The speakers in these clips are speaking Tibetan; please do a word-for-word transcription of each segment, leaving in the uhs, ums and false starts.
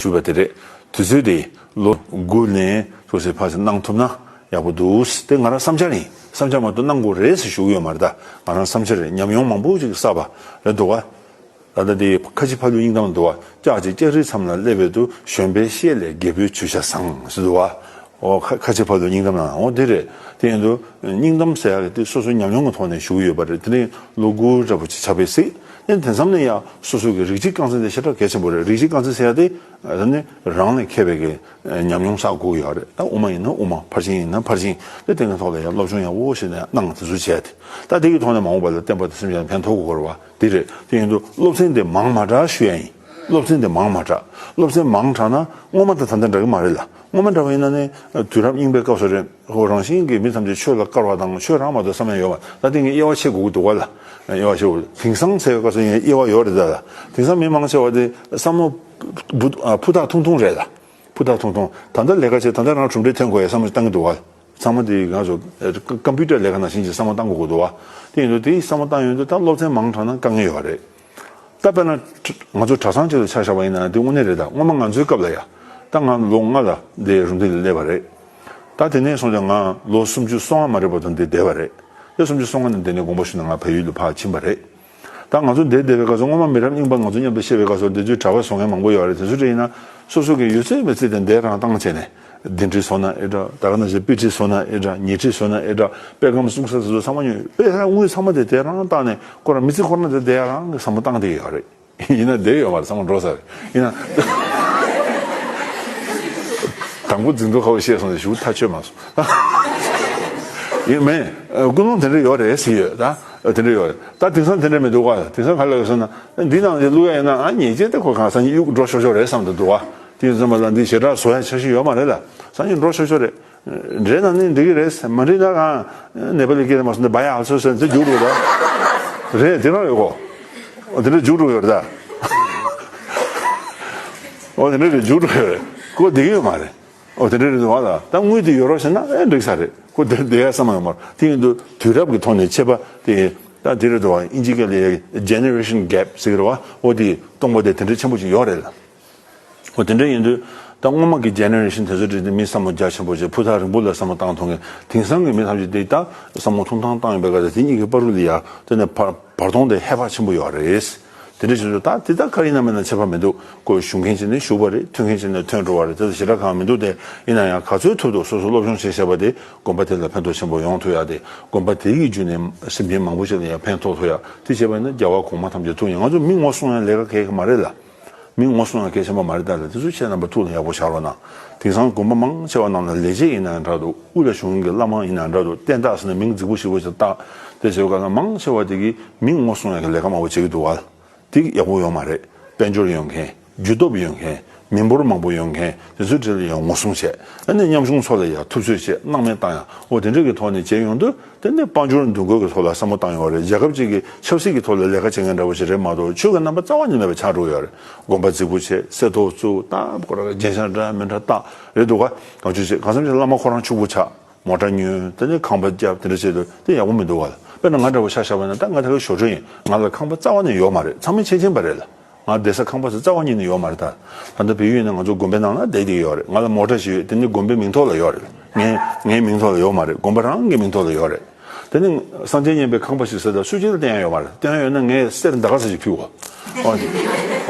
ཞུས་པ་དེ་རེད། དུས་ཚོད་དེ་ལོ་དགུ་ནས་ཐུགས་སྲས་ཕར་ཚུར་གནང་ཐུབ་ན་ཡག་པོ་འདུག་དེ་ང་རང་བསམ་འཆར་ཡིན། བསམ་འཆར་མ་གཏོགས་གནང་དགོས་རེད་ཟེར་ཞུ་གི་ཡོད་མ་རེད། ད་ང་རང་བསམ་འཆར་རེད། ཉམས་མྱོང་མང་པོ་ཅིག་བསགས་པ་རེད་འདུག་བ། ད་ལྟ་འདི་ཁ་ཆེ་ཕ་ལུའི་སྙིང་གཏམ་འདུག་བ། ལྕགས་ཀྱི་ལྕགས་རིའི་མཚམས་ལ་སླེབས་པའི་དུས། གཞོན་པའི་ཤེད་ལས་རྒད་པོའི་ཇུས་བྱ་བཟང་ཟེར་འདུག་བ། ཨོ་ཁ་ཁ་ཆེ་ཕ་ལུའི་སྙིང་གཏམ་ནང་ཨོ་འདི་རེད། དེ་ཡིན་དུས་སྙིང་གཏམ་ཟེར་ཡག་གི་དེ་སོ་སོའི་ཉམས་མྱོང་གི་ཐོག་ནས་ཞུ་གི་ཡོད་པ་རེད། དེ་ནས་ལོ་དགུ་འདྲ་པོ་ཅིག་ཆགས་པའི་སྲིད། ཨེ་དེ་མཚམས་ནས་ཡང་སོ་སོ་གི་རིགས་གཅིག་རྐང་འཛིན་དེ་ཞེ་དྲག་གལ་ཆེན་པོ་རེད། རིགས་གཅིག་རྐང་འཛིན་ཟེར་ཡག་དེ་ཨ་ནི་རང་ལས་མཁས་པའི་གི་ཉམས་མྱོང་བསགས་དགོས་ཀྱི་ཡོད་རེད། ད་དབུ་མ་ཡིན་ན་དབུ་མ། ཕར་ཕྱིན་ཡིན་ན་ཕར་ཕྱིན། དེ་དེ་གི་ཐོག་ལ་ཡང་སློབ་སྦྱོང་ཡག་པོ་བྱས་ནས་གནང་། དེ་ཚོ་བྱས་ཏེ་ད་དེ་གི་ཐོག་ནས་མ་འོངས་པ་ལ་བསྟན་པ་དང་སེམས་ཅན་ལ་ཕན་ཐོགས་དགོས་རེད་བ། དེ་རེད། དེ་ཡིན་དུས་སློབ་ཚན་དེ་མང་མ་དྲགས་ཞུ་ཡ་ཡིན། སློབ་ཚན་དེ་མང་མ་དྲགས། སློབ་ཚན་མང་དྲགས་ན་སྔོན་མ་དང་ད་ལྟ་འདྲ་གི་མ་རེད་ལ། སྔོན་མ་འདྲ་བ་ཡིན་ན་ནི་དུས་རབས་རྙིང་པའི་སྐབས་སུ་རེད། ཧོ་རང་བཞིན་གྱིས་མི་ཐམས་ཅད་ཆོས་ལ་དཀར་བ་དང་ཆོས་རང་མ་གཏོགས་བསམ་ཡ་ཡོད་པ། ད་དེ་ངས་དབྱེ་བ་ཕྱེ་དགོས་ཀྱི་འདུག་བ་ལ། དབྱེ་བ་ཕྱེ་དགོས། དེང་སང་ཟེར་བའི་སྐབས་སུ་ངས་དབྱེ་བ་ཡོད་རེད་ད་ལ། དེང་སང་མི་མང་ཆེ་བ་དེ་བསམ་བློ་བུ་ཨ་ཕུ་ཐག་ཐུང་ཐུང་རེད་ལ། ཕུ་ཐག་ཐུང་ཐུང་། ད་ལྟ་ལས་ཀ་བྱེད། ད་ལྟ་རང་གྲུབ་འབྲས་ཐོན་དགོས་ཡ་བསམ་བློ་བཏང་གི་འདུག་བ། ཚང་མ་དེ་ང་ཚོ་ཀམ་པུ་ཊར་ལས་ཀ་ནང་བཞིན་གྱི་བསམ་བློ་བཏང་དགོས་ཀྱི་འདུག་བ། དེ་ཡིན་དུས་དེའི་བསམ་བློ་བཏང་ཡོང་དུས་ད་སློབ་ཚན་མང་དྲགས་ན་དཀའ་ངལ་ཡོད་པ་རེད། ད་དཔེར་ན་ང་ཚོ་གྲྭ་ཚང་ཅིག་ལ་ཆ་བཞག་པ་ཡིན་ན་དེ་དངོས་གནས་རེད། ད་སྔོན་མ་ང་ཚོའི་སྐབས་ལ་ཡ། ད་ང་ལོ་ལྔ་ལ་འདི་རུམ་བཏེག་ལ་སླེབས་པ་རེད། ད་དེ་ནས་བཟུང་སྟེ་ང་ལོ་སུམ་ཅུ་སོ་ལྔ་མ་རེད་པ་དང་འདི་བསྡད་པ་རེད། དེ་སུམ་ཅུ་སོ་ལྔ་ནས་འདི་ནས་དགོངས་པ་ཞུས་ནས་ང་བལ་ཡུལ་ལ་ཕར་ཕྱིན་པ་རེད། ད་ང་ཚོ་འདིར་བསྡད་པའི་སྐབས་སུ་སྔོན་མ་མི་རབས་རྙིང་པ་ང་ཚོ་མཉམ་དུ་བཤད་པའི་སྐབས་སུ་འདི་ཚོའི་གྲྭ་པ་བཟོ་མཁན་མང་པོ་ཡོད་རེད། དེ་ཚོ་འདྲ་ཡིན་ན་སོ་སོ་གི་ཡོད་ཚད་མེད་ཚད་དེ་འདིར་རང་བཏང་བྱས་ནས་གདན་ཁྲི་བཟོ་ན་ཨེ་འདྲ། ད་ག་ནང་བཞིན་དཔེ་ཁྲིད་བཟོ་ན་ཨེ་འདྲ། ཉལ་ཁྲི་བཟོ་ན་ཨེ་འདྲ། དཔེ་ཁང་གསུང་ས་དེ་ཚོ་ཚང་མ་ཉོས། དཔེ་ཁང་དངུལ་ཚང་མ་དེ་དེ་རང་བཏང་ནས་ཁོ་རང་མི་ཚེ་ཁོ་རང་དེ་དེ་རང་གི་བསམ་བློ་བཏང་བསྡད་ཡོད་རེད། ཡིན་ན་བསྡད་ཡོད་མ་རེད། ཚང་མ་འགྲོ་ས་རེད། ཡིན་ན་དང་པོ་འཛིན་ཐོ་ཁ་བོ་བཤད་སོང་ནས་ཞུ་ཐག་ཆོད་མ་སོང་། ཡིན་མིན་ཀུན་སློང་དེ་འདྲ་ཡོད་རེད་ཟེར་ཡོད་ད། དེ་འདྲ་ཡོད་རེད། ད་དེང་སང་དེ་འདྲ་མི་འདུག་ག། དེང་སང་ག་ལ་ཡོད་ཟེར་ན་འདི་ནང་བཞིན་བླུག་ཡ་ཡིན་ན་ཨ་ཉེས་ཆད་དེ་ཁོ་གང་སང་ཉིན་གཡུག་འགྲོ་ཤོར་ཤོར་རེད་བསམ་དུ་འདུག་ག། དེ་ཡིན་ཙམ་པ་ལ་འདི་ཞེ་དྲག་བཟོ་ཡ་འཆར་གཞི་ཡོད་མ་རེད་ལ། སང་ཉིན་འགྲོ་ཤོར་ཤོར་རེད། འདྲེ་ན་ནི་འགྲིག་གི་རེད། མ་འགྲིག་ན་གང་ནེ་པ་ལི་སྐད་མ་སོང་འདི་བ་ཡ་ཚོ་ཟེར་འདི་རྒྱུགས་འགྲོ་ད། རེད་དེ་རང་ཡོད་གོ། འོ་དེ་འདྲ་རྒྱུགས་འགྲོ་ཡོད་རེད་ད། འོ་དེ་འདྲ་རེད་རྒྱུགས་འགྲོ་ཡོད་རེད། ཁོ་བསྡད་ཀྱི་ཡོད་མ་རེད། འོ་དེ་འདྲ་རེད་འདུག་བ་ལ། ད་དངུལ་དེ་ཡོད་རོགས་བྱས་ན་ཨེ་འགྲིག་ས་རེད། ཁོ་དེ་བསྡད་ཡ་བསམ་ཡོད་མ་རེད། དེ་ཡིན་དུས་དུས་རབས་ཀྱི་ཐོག་ནས་ཁྱད་པར་དེ་ད་དེ་རེད་འདུག་བ། ཨིན་ཇི་སྐད་ལ་ཡ་གི་generation gap ཟེར་གི་རེད་བ། འོ་དེ་སྟོང་པ་དེ་དེ་འདྲ་ཆེན་པོ་ཅིག་ཡོད་རེད་ལ། འོ་དེ་འདྲ་ཡིན་དུས་ད་སྔོན་མ་གི་ཇེ་ནེ་རེ་ཤན་དེ་ཚོ་འདྲ་དེ་མི་བསམ་བློ་རྒྱ་ཆེན་པོ་བྱས་ཕུ་ཐག་རིང་པོ་ལ་བསམ་བློ་བཏང་ཐུབ་མཁན། དེང་སང་གི་མི་ཐམས་ཅད་དེ་ད་བསམ་བློ་ཐུང་ཐང་བཏང་ཡོད་པའི་སྐབས་དེ་གཉིས་ཀྱི་བར་དུ་ལ་ཡ་དེ་ནས་བར་བར་སྟོང་དེ་ཧེ་བག་ཆེན་པོ་ཡོད་རེད། དེ་འདྲ་བྱེད་དུས་ད་དེ་ད་ག་རེ་ཡིན་ན་མིན་ན་ཁྱད་པར་མི་འདུག་གོ། ཞུགས་མཁན་ཅིག་ནས་ཞུགས་པ་རེད། ཐོན་མཁན་ཅིག་ནས་ཐོན་འགྲོ་བ་རེད། དེ་ཚོ་ཞེ་དྲག་གང་མི་འདུག་དེ་ཡིན་ན་ཡང་ག་ཚོད་ཐུབ་ཐུབ་སོ་སོ་སློབ་སྦྱོང་བྱས་བྱས་པ་དེ་དགོན་པ་དེ་ལ་ཕན་ཐོགས་ཆེན་པོ་ཡོང་ཐུབ་ཡ་དེ། དགོན་པ་དེ་ཡི་བརྒྱུད་ནས་སེམས་ཅན་མང་པོ་ཞིག་ལ་ཡང་ཕན་ཐོགས་ཐུབ་ཡ་དེ་བྱས་པ་ཡིན་ན་རྒྱལ་བ་གོང་མ་ཐམས་ཅད་ཐུགས་མཉེས། ང་ཚོ་མི་ངོ་སྲུང་ཡ་ལས་ཀ་གལ་གི་མ་རེད་ལ། མི་ངོ་སྲུང་ཡང་གལ་ཆེན་པོ་མ་རེད་ད་ལ། དེ་ཚོ་ཁྱེད་རྣམ་པ་ཐུགས་ལ་ཡག་པོ་བཞག་རོགས་གནང་། དེང་སང་དགོན་པ་མང་ཆེ་བ་ནང་ལ་ལས་བྱེད་ཡིན་ན་ཡང་འདྲ་འདུག་དབུ་ལ་བཞུགས་མཁན་གྱི་བླ་མ་ཡིན་ན་ཡང་འདྲ་འདུག་བསྟན་བདག་ཟེར་ནས་མིང་རྫིག་པོ་ཞིག་བོ་ཞིག་བཏགས། དེ་བྱེད་པ་ན་མང་ཆེ་བ་དེ་གིས་མི་ངོ་སྲུང་ཡག་གི་ལས་ཀ་མང་པོ་བྱེད་ཀྱི་འདུག་བ། དེ་ཡག་པོ་ཡོད་མ་རེད། དཔལ་འབྱོར་ཡོད་མཁན། རྒྱུ་སྟོབས་ཡོད་མཁན། མི་འབོར་མང་པོ་ཡོད་མཁན་དེ་ཚོའི་གྲས་ལ་ཡང་ངོ་སྲུང་བྱས། ཨ་ནི་ཉམ་ཆུང་ཚོ་ལ་ཡང་ཐུབ་ཚོད་བྱས། སྣང་མེད་བཏང་ཡ། འོ་དེ་འདྲ་གི་ཐོག་ནས་བྱས་ཡོང་དུས། དེ་ནི་དཔལ་འབྱོར་འདུ་འགོད་ཀྱི་ཐོག་ལ་བསམ་བློ་བཏང་ཡོད་རེད། རྒྱལ་ཁབ་ཅིག་གི་ཆབ་སྲིད་ཀྱི་ཐོག་ལ་ལས་ཀ་བྱེད་མཁན་འདྲ་བོ་ཞིག་རེད་མ་གཏོགས་ཆོས་ཀྱི་རྣམ་པ་རྩ་བ་ཉིད་མེད་པ་ཆགས་འགྲོ་ཡོད་རེད། དགོན་པ་རྫིག་པོ་བྱས། གསེར་ཏོག་བཙུགས། ད་ཁོ་རང་རྒྱན་ཆ་འདྲ་མི་འདྲ་བཏགས་རེད་འདུག་ག། གང་བྱུང་བྱས། གང་འཚམ་ཞིག་བླ་མ་ཁོ་རང་ཕྱུག་པོ་ཆགས། མོ་ཊ་ཉོས། དེ་ནས་ཁང་པ་བརྒྱབ། དེ་འདྲ་བྱས་དུས་དེ་ཡག་པོ་མི་འདུག་ག། དཔེར་ན་ང་འདྲ་བོ་ཆ་བཞག་པ་ཡིན་ན། ད་ང་ད་ག་ཞོ་ཏྲོ་ཡིན། ང་ལ་ཁང་པ་རྩ་བ་ནས་ཡོད་མ་རེད། ཚང་མས་མཁྱེན་མཁྱེན་པ་རེད་ལ། ང་བསྡད་ས་ཁང་པ་ཟེར་རྩ་བ་ཉིད་ནས་ཡོད་མ་རེད་ད། ད་ལྟ་བལ་ཡུལ་ཡིན་ན་ང་ཚོ་དགོན་པའི་ནང་ལ་བསྡད་བསྡད་ཡོད་རེད། ང་ལ་མོ་ཊ་ཞིག་ཡོད། དེ་ནི་དགོན་པའི་མིང་ཐོག་ལ་ཡོད་རེད། ངའི་ངའི་མིང་ཐོག་ལ་ཡོད་མ་རེད། དགོན་པ་རང་གི་མིང་ཐོག་ལ་ཡོད་རེད། དེ་ནི་སངས་རྒྱས་མཉན་པའི་ཁང་པ་ཞིག་ཟེར་ད་སུ་གཅིག་ལ་བསྟན་ཡ་ཡོད་མ་རེད། བསྟན་ཡ་ཡོད་ན་ངས་གསེར་འདའ་ཁ་ས་ཞིག་ཕུལ་གོ། ཨོ་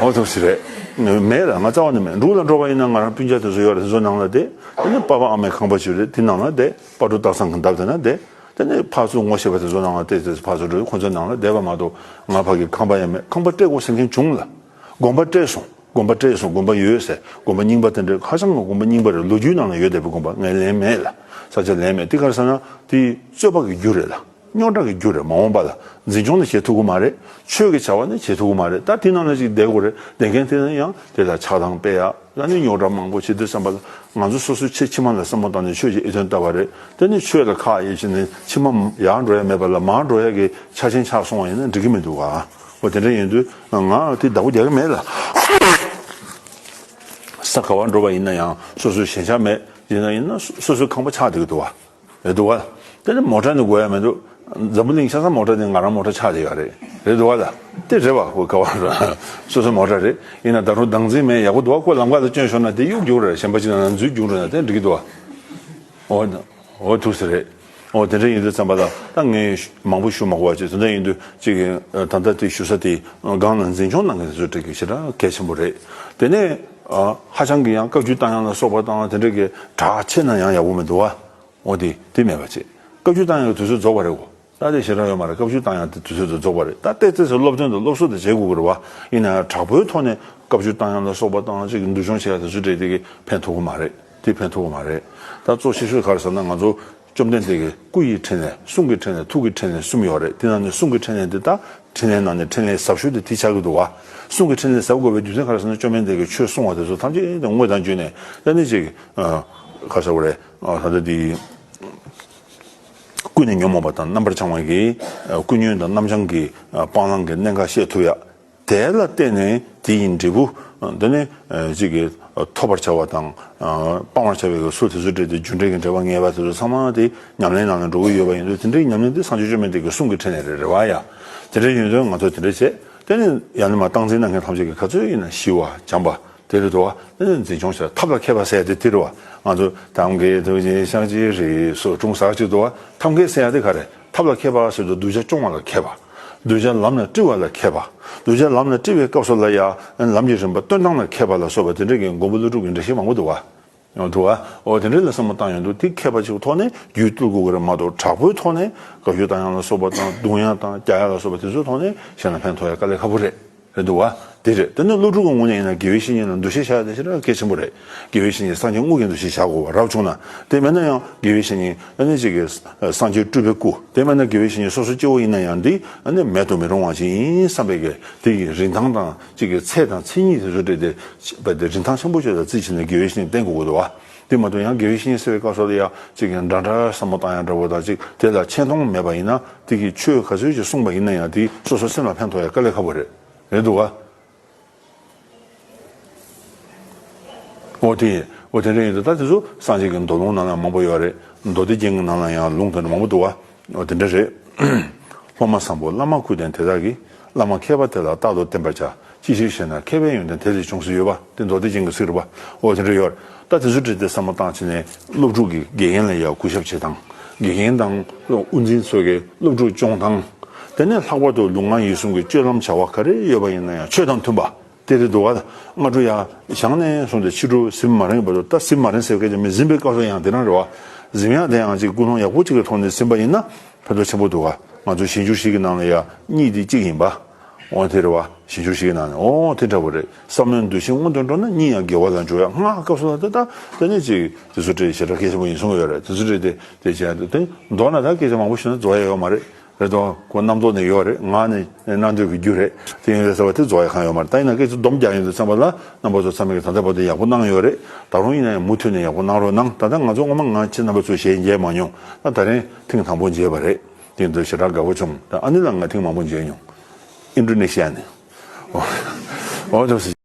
ཨོ་ཐུག་ཞིག་རེད། མེད་ལ། ང་རྩ་བ་ནས་མེད། འབྲུག་ལ་འགྲོ་བ་ཡིན་ན་ང་རང་སྤུན་ཀྱག་དེ་ཚོ་ཡོད་རེད། དེ་ཚོ་ནང་ལ་བསྡད། དེ་ནི་པ་ཕ་ཨ་མའི་ཁང་པ་ཞིག་རེད། དེ་ནང་ལ་བསྡད། སྤ་གྲོ་སྟག་ཚང་གི་འདབས་དེ་ན་བསྡད། དེ་ནས་ཕར་ཚུར་ངོ་ཤེས་པ་དེ་ཚོ་ནང་ལ་བསྡད། དེ་ཚོ་ཕར་ཚུར་འགྲོ། ཁོ་ཚོའི་ནང་ལ་བསྡད་པ་མ་གཏོགས། ང་ཕ་གི་ཁང་པ་ཡང་མེད། ཁང་པ་སྤྲད་དགོས་ཟེར་མཁན་བྱུང་ལ། དགོན་པ་སྤྲད་སོང་། དགོན་པ་སྤྲད་སོང་། དགོན་པ་ཡོད་ཟེར། དགོན་པ་རྙིང་པ་དེ་འདྲ་ཧ་ཅང་གི་དགོན་པ་རྙིང་པ་རེད། ལོ་རྒྱུས་ནང་ལ་ཡོད་བསྡད་པའི་དགོན་པ། ངས་ལེན་མེད་ལ། ས་ཆ་ལེན་མེད། དེ་ག་རེ་ཟེར་ན་དེ་རྩོད་པ་གི་རྒྱུ་རེད་ལ། རྙོག་དྲ་གི་རྒྱུ་རེད། མ་འོངས་པ་ལ་འཛིན་སྐྱོང་ནི་བྱེད་ཐུབ་ཀྱི་མ་རེད། ཆོས་ཀྱི་བྱ་བ་ནི་བྱེད་ཐུབ་ཀྱི་མ་རེད། ད་དེ་ནང་ལ་ཅིག་བསྡད་དགོས་རེད། བསྡད་མཁན་དེ་ནི་ཡང་དེ་ལ་ཆགས་སྡང་སྤེལ་ཡ། ཨ་ནི་རྙོག་དྲ་མང་པོ་བྱེད་དུས་ཙམ་པ་ལ། ང་ཚོ་སོ་སོའི་ཕྱི་ཕྱི་མ་ལ་བསམ་བློ་བཏང་ནས་ཆོས་ཀྱི་འོས་ཐོན་བཏབ་པ་རེད། དེ་ནི་ཆོས་ལ་ཁག་དབྱེ་བྱས་ནས་ཕྱི་མ་ཡར་འགྲོ་ཡ་མེད་པ་ལ་མར་འགྲོ་ཡ་གི་ཆ་རྐྱེན་ཆགས་སོང་བ་ཡིན་ན་འགྲིག་གི་མི་འདུག་ག། འོ་དེ་འདྲ་ཡིན་དུས་ང་དེ་བདག་པོ་རྒྱག་གི་མེད་ལ། ས་ག་བར་འགྲོ་བ་ཡིན་ན་ཡང་སོ་སོའི་ཞེན་ཆགས་མེད། ཡིན་ན་ཡིན་ན་སོ་སོའི་ཁང་པ་ཆགས་བསྡད་ཀྱི་འདུག་བ། རེད་འདུག་བ། དེ་ནི་མོ་ཊ་ནི་དགོས་ཡ་མི་འདུག། འཛམ་བུ་གླིང་ཆ་ཚང་མོ་ཊ་དེ་ང་རང་མོ་ཊ་ཆགས་བསྡད་ཡོད་རེད། རེད་འདུག་བ། ད་དེ་རེད་བ། ཁོ་ག་བ་ར་སོ་སོ་མོ་ཊ་རེད། ཡིན་ན་ད་རུང་བདག་འཛིན་མེད། ཡག་པོ་འདུག་བ། ཁོ་ལམ་ཁ་ལ་སྐྱོན་ཤོར་ན་དེ་གཡུག་རྒྱུག་རེད། གཞན་པ་ཅིག་ནང་ན་འཛུལ་རྒྱུག་རེད་ན་དེ་འགྲིག་གི་འདུག་བ། འོ་ན་འོ་ཐུག་ས་རེད། འོ་དེ་འདྲ་ཡིན་དུས་ཙམ་པ་ལ་ད་ངས་མང་པོ་ཞུ་མ་དགོས་པ་བྱས། དེ་འདྲ་ཡིན་དུས་ཅིག་ད་ལྟ་དེ་ཞུ་ས་དེ་སྒང་ལ་འཛིན་སྐྱོང་གནང་མཁན་དེ་ཚོ་འགྲིག་གི་ཞེ་དྲག་གལ་ཆེན་པོ་རེད། དེ་ནས་ཧ་ཅང་གི་ཡང་བཀའ་བཀྱོན་བཏང་ཡག་ལ་སོགས་པ་དང་དེ་འདྲ་གི་དྲག་ཆེ་ན་ཡང་ཡག་པོ་མི་འདུག་བ། འོ་དེ་དེ་མེད་པ་བྱས། བཀའ་བཀྱོན་བཏང་ཡག་གི་དུས་ཚོད་རྫོགས་པ་རེད་གོ། ད་དེ་ཞེ་དྲག་ཡོད་མ་རེད། བཀའ་བཀྱོན་བཏང་ཡག་དེ་དུས་ཚོད་དེ་རྫོགས་པ་རེད། ད་ཏོག་ཙམ་སློབ་སྟོན་དང་སློབ་གསོ་དེ་བྱེད་དགོས་ཀྱི་རེད་བ། ཡིན་ན་ཡང་དྲག་པོའི་ཐོག་ནས་བཀའ་བཀྱོན་བཏང་ཡག་ལ་སོགས་པ་དང་ཅིག་འདུལ་སྦྱོང་བྱེད་ཡག་དེ་ཚོ་འདྲ་དེ་གི་ཕན་ཐོགས་ཀྱི་མ་རེད། དེ་ཕན་ཐོགས་ཀྱི་མ་རེད། ད་གཙོ་ཆེ་ཤོས་ག་རེ་ཟེར་ན་ང་ཚོ་བཅོམ་ལྡན་འདས་ཀྱི་སྐུ་ཡི་ཕྲིན་ལས། གསུང་གི་ཕྲིན་ལས། ཐུགས་ཀྱི་ཕྲིན་ལས་གསུམ་ཡོད་རེད། དེ་ནང་ནས་གསུང་གི་ཕྲིན་ལས་འདི་ད་ཕྲིན་ལས་ནང་ནས་ཕྲིན་ལས་ཟབ་ཤོས་དེ་དེ་ཆགས་ཀྱི་འདུག་བ། གསུང་གི་ཕྲིན་ལས་ཟབ་དགོས་པའི་རྒྱུ་མཚན་ག་རེ་ཟེར་ན་བཅོམ་ལྡན་འདས་ཀྱིས་ཆོས་གསུང་བ་དེ་ཚོ་ཐམས་ཅད་དེ་དངོས་དང་བརྒྱུད་ནས་ད་ནི་ཅིག་ག་རེ་ཟེར་དགོས་རེད། ད་ལྟ་དེ། ཀུན་ནས་ཉོན་མོངས་པ་དང་རྣམ་པར་བྱང་བ་གི་ཀུན་ཉོན་དང་རྣམ་བྱང་གི་སྤང་བླང་གི་གནད་འགག་ཤེས་ཐུབ་ཡ། དེ་ལ་བརྟེན་ནས་དེ་ཡི་འབྲས་བུ་འདི་ནི་གཅིག་གིས་ཐོབ་པར་བྱ་བ་དང་སྤང་བར་བྱ་བའི་ཚུལ་དེ་ཚོ་འབྲེལ་ཏེ་རྒྱུ་འབྲས་ཀྱི་འབྲེལ་བ་ངེས་པ་དེ་ཚོ་ཚང་མ་དེ་ཉམས་ལེན་ནང་ལ་འགྲོ་གི་ཡོད་པ་ཡིན་དུས། དེ་འདྲའི་ཉམས་ལེན་དེ་སངས་རྒྱས་བཅོམ་ལྡན་འདས་ཀྱི་གསུང་གི་ཕྲིན་ལས་རེད། རེད་བ་ཡ། དེ་འདྲ་ཡིན་དུས་ང་ཚོ་དེ་འདྲ་བྱས། དེ་ནི་ཡང་ནི་མ་སྟངས་འཛིན་གནང་མཁན་ཐམས་ཅད་ཀྱིས་ག་ཚོད་ཡིན་ན་ཞི་བ་བྱམས་པ། དེ་རེད་འདུག་བ། དེ་ནི་འཛིན་སྐྱོང་བྱ་ཐབས་ལ་མཁས་པ་ཟེར་ཡ་དེ་དེ་རེད་བ། ང་ཚོ་ཐབས་མཁས་ཐུགས་རྗེ་ཤཱཀྱའི་རིགས་སུ་འཁྲུངས་ཟེར་གྱི་འདུག་བ། ཐབས་མཁས་ཟེར་ཡ་དེ་ག་རེ། ཐབས་ལ་མཁས་པ་ཟེར་དུས་གདུལ་བྱ་སྐྱོང་བ་ལ་མཁས་པ། གདུལ་བྱ་ལམ་ལ་དཀྲི་བ་ལ་མཁས་པ། གདུལ་བྱ་ལམ་ལ་དཀྲི་བའི་སྐབས་སུ་ལ་ཡང་ལམ་གྱི་རིམ་པ་སྟོན་སྟངས་ལ་མཁས་པ་ལ་སོགས་པ་དེ་འདྲ་གི་མགོན་པོ་ཀླུ་སྒྲུབ་ཀྱི་འགྲེལ་བཤད་མང་པོ་འདུག་བ། འདུག་བ། འོ་དེ་འདྲ་ལ་བསམ་བློ་བཏང་ཡོང་དུས་དེ་མཁས་པ་ཅིག་ཐོག་ནས་རྒྱུད་བཏུལ་དགོས་ཀྱི་རེད་མ་གཏོགས། དྲག་པོའི་ཐོག་ནས་བཀའ་བཀྱོན་བཏང་ཡག་ལ་སོགས་པ་དང་རྡུང་ཡག་དང་རྒྱག་ཡག་ལ་སོགས་པ་དེ་ཚོའི་ཐོག་ནས་གཞན་ལ་ཕན་ཐོགས་ཡག་དཀའ་ལས་ཁག་པོ་རེད། རེད་འདུག་བ། དེ་རེད། དེ་ནི་སློབ་ཕྲུག་གི་ངོས་ནས་ཡིན་ན་དགེ་བའི་བཤེས་གཉེན་ལ་འདུ་ཤེས་བཞག་ཡ་དེ་ཞེ་དྲག་གལ་ཆེན་པོ་རེད། དགེ་བའི་བཤེས་གཉེན་སངས་རྒྱས་དངོས་ཀྱི་འདུ་ཤེས་བཞག་དགོས་པ་རབ་བྱུང་ན། དེ་མེད་ན་ཡང་དགེ་བའི་བཤེས་གཉེན་ཨ་ནི་གཅིག་གི་སངས་རྒྱས་སྤྲུལ་པའི་སྐུ། དེ་མེད་ན་དགེ་བའི་བཤེས་གཉེན་སོ་སོ་སྐྱེ་བོ་ཡིན་ན་ཡང་འདི་ཨ་ནི་མེད་དུ་མི་རུང་བ་ཅིག་ཡིན་བསམ་པའི་གི་དེ་གི་རིན་ཐང་དང་གཅིག་གི་ཚད་དང་མཚན་ཉིད་དེ་ཚོ་སྤྲད་དེ་བྱས་པ་དེ་རིན་ཐང་ཆེན་པོ་ཅིག་ལ་བརྩིས་བྱས་ནས་དགེ་བའི་བཤེས་གཉེན་བསྟེན་དགོས་ཀྱི་འདུག་བ། དེ་མ་གཏོགས་ཡང་དགེ་བའི་བཤེས་གཉེན་ཟེར་བའི་སྐབས་སུ་ལ་ཡང་གཅིག་གི་འདྲ་འདྲ་བསམ་བློ་བཏང་ཡག་འདྲ་བོ་དང་གཅིག་དེ་ལ་ཆེ་མཐོང་མེད་པ་ཡིན་ན། དེ་གི་ཆོས་ག་ཚོད་ཅིག་གསུངས་པ་ཡིན་ན་ཡང་དེ་སོ་སོ་སེམས་ལ་ཕན་ཐོགས་ཡག་དཀའ་ལས་ཁག་པོ་རེད། རེད་འདུག་བ། འོ་དེ། འོ་དེ་འདྲ་ཡིན་དུས་ད་དེ་ཚོ་སངས་རྒྱས་ཀྱི་མདོ་ལུང་ནང་ལ་མང་པོ་ཡོད་རེད། མདོ་སྡེ་རྒྱན་གྱི་ནང་ལ་ཡང་ལུང་དེ་འདྲ་མང་པོ་འདུག་བ། འོ་དེ་འདྲ་རེད། སློབ་མ་བཟང་པོ་བླ་མ་ཁུར་ལྡན་དེ་དག་གིས། བླ་མ་མཁས་པ་དེ་ལ་རྟག་ཏུ་བསྟེན་པར་བྱ། ཅི་ཕྱིར་ཞེ་ན། མཁས་པའི་ཡོན་ཏན་དེ་ལས་འབྱུང་ཟེར་ཡོད་པ། དེ་མདོ་སྡེ་རྒྱན་གྱི་ཚིག་རེད་པ། འོ་དེ་འདྲ་ཡོད་རེད། ད་དེ་ཚོ་བྲིས་ཏེ་བསམ་བློ་བཏང་བྱས་ནས་སློབ་ཕྲུག་གི་དགེ་རྒན་ལ་ཡང་གུས་ཞབས་བྱེད་སྟངས། དགེ་རྒན་དང་དབུ་འཛིན་ཚོ་གིས་སློབ་ཕྲུག་སྐྱོང་སྟངས། དེ་ནས་ལྷག་པར་དུ་ལུས་ངག་ཡིད་གསུམ་གྱི་སྤྱོད་ལམ་བྱ་བ་ག་རེ་ཡོད་པ་ཡིན་ན་ཡང་ཆོས་དང་མཐུན་པ། དེ་རེད་འདུག་བ། སྔ་དྲོ་ཡར་བཞེངས་ནས་བཟུང་སྟེ་ཕྱི་དྲོ་གཟིམ་མ་རན་བར་དུ། ད་གཟིམ་མ་རན་ཟེར་སྐད་ཆ་མིན། གཟིམ་པའི་སྐབས་སུ་ཡང་དེ་རང་རེད་བ། གཟིམ་ཡག་དེ་ཡང་ཅིག་ཀུན་སློང་ཡག་པོ་ཅིག་གི་ཐོག་ནས་གཟིམ་པ་ཡིན་ན་ཕན་ཐོགས་ཆེན་པོ་འདུག་བ། ང་ཚོ་གཞན་འགྱུར་བཞི་གི་ནང་ལ་ཡང་གཉིད་དེ་གཅིག་ཡིན་པ། འོ་དེ་རེད་བ། གཞན་འགྱུར་བཞི་གི་ནང་ནས། འོ་དེ་འདྲ་པོ་རེད། བསམ་བློའི་འདུ་ཤེས་སྔོན་དུ་འགྲོ་ན་གཉིད་ཡང་དགེ་བ་ལ་འགྲོ་ཡ། སྔགས་སྐབས་སུ་ལ་ད་ད་ད་ནི་ཅིག་དེ་ཚོ་བྲིས་ཞེ་དྲག་གལ་ཆེན་པོ་ཡིན་གསུང་གི་ཡོད་རེད། དེ་ཚོ་བྲིས་ཏེ་དེ་བྱས་ཏེ་དེ་མདོར་ན་ད་སྐད་ཆ་མང་པོ་ཞུས་ན་རྫོགས་ཡ་ཡོད་མ་རེད། རེད་དོ། ཁོ་རྣམ་རྟོག་ནས་ཡོད་རེད། ངག་ནས་གནང་འདོད་ཀྱི་རྒྱུ་རེད། དེ་ཡིན་རེད་ཟེར་བ་དེ་རྫོགས་ཡ་གང་ཡོད་མ་རེད། ད་ཡིན་ན་སྐད་ཆ་སྡོམ་རྒྱག་ཡོང་དུས་ཙམ་པ་ལ་རྣམ་པ་ཚོ་ཚང་མས་ཀྱིས་ད་ལྟ་བར་དུ་ཡག་པོ་གནང་ཡོད་རེད། ད་རུང་ཡིན་ན་ཡང་མུ་མཐུད་ནས་ཡག་པོ་གནང་རོགས་གནང་། ད་ལྟ་ང་ཚོ་སྔོན་མ་ང་ཁྱེད་རྣམ་པ་ཚོ་ཞལ་མཇལ་མ་མྱོང་། ད་ད་རིང་ཐེངས་དང་པོ་མཇལ་བ་རེད། དེ་ཡིན་དུས་ཞེ་དྲག་དགའ་པོ་བྱུང་། ད་ཨ་ནི་ལ་ང་ཐེངས་མང་པོ་མཇལ་མྱོང་། ཨིན་ཌོ་ནེ་ཤི་ཡ་ནས། འོ་འདུག་སེ།